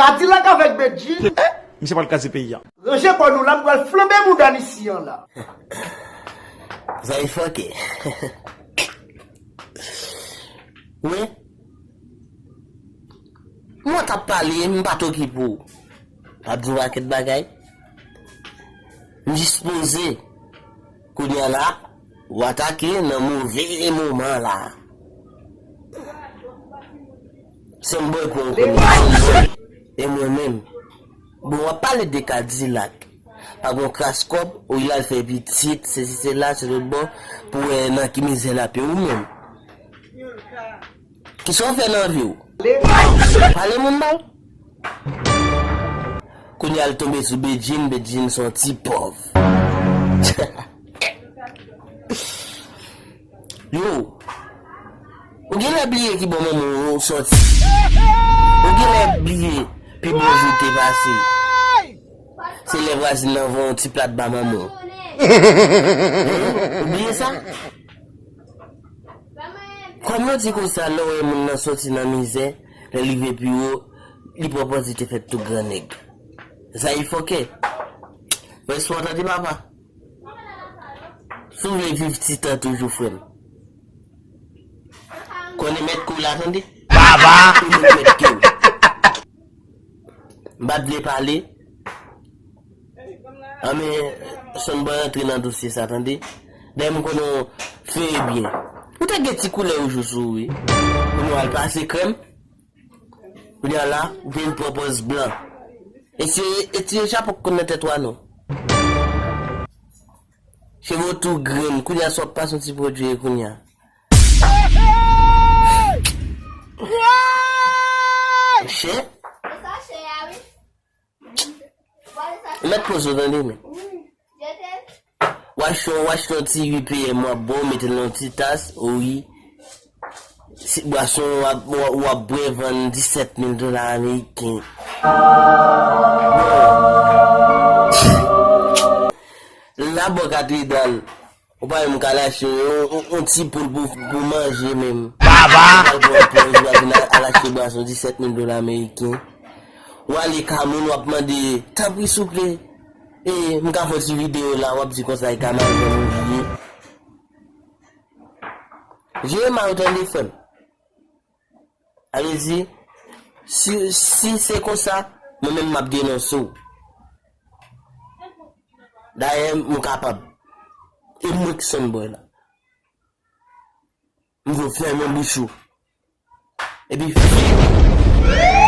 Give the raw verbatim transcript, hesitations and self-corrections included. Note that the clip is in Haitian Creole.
Kadilak avèk Bedjine. Misye pral kraze peyi a. Ranje kò nou la, m pral flanbe mouda Nisi an la. Zay fòke. Wi. Mwen t ap pale, m pa t okipe w. M ap di w pakèt bagay. M jis poze. Kounye a la, w atake nan move moman la. Sonboy pran w kounye a, Sonboy. E mwen menm. Bon, w ap pale de Kadilak. Pa gon kras kòb, ou l al fè pitit, sesi sela, se lòt bò, pou wè nan ki mizè l ap ye ou menm. Kisa w fè nan vi w? Pale moun mal. Kounye a l tonbe sou Bedjine, Bedjine se yon ti pòv. Yo, ou genlè bliye ki bò manman w sòti. Ou genlè bliye pi bon jou te pase. Se lè vwazin nan voye yon ti plat ba manman w. Ou bliye sa? Kòm yo di konsa, lè w wè moun nan sòti nan mizè, lè l rive pi wo, li pran pòz li te fèt tou gran nèg. Zay fòkè. Respè w tande papa. Si w vle viv ti tan toujou frè m. Konnen mèt ke w la tande. Baba! Ou mèt mèt ke w. M pa t vle pale. Anben, Sonboy antre nan dosye sa tande. Dayè m konnen w fè byen. Ou te gen ti koulè wouj ou sou ou wi. Kounye a w al pase krèm. Kounye a la, ou vin pran pòz blan. E se etire chapo k konn nan tèt ou a non. Cheve w tou grenn, kounye a sa w ap pase yon ti pwodui kounye a. Chè? Ou mèt poze w tande men. W achte yon, w achte yon ti uit P M w ap bwè, w mete l nan yon ti tas, wi. Si bwason w ap, w ap, w ap bwè vann disèt mil dola ameriken. Bon. Laba w katedral. Ou pa menm ka al achte yon, yon, yon ti poul pou, pou manje menm. Baba! Ou pral pran pòz, ou vin al achte bwason disèt mil dola ameriken. Ou ale ka moun, w ap mande, tanpri souple, e, m ka fè yon ti videyo la, w ap di konsa e ka mal fè moun vye. Vye mal ou tande frè m. Sa vle di, si, si se konsa, mwen menm m ap denonse w. Dayè, m kapab. E mwen ki Sonboy la. M vle w fèmen bouch ou. Epi fini.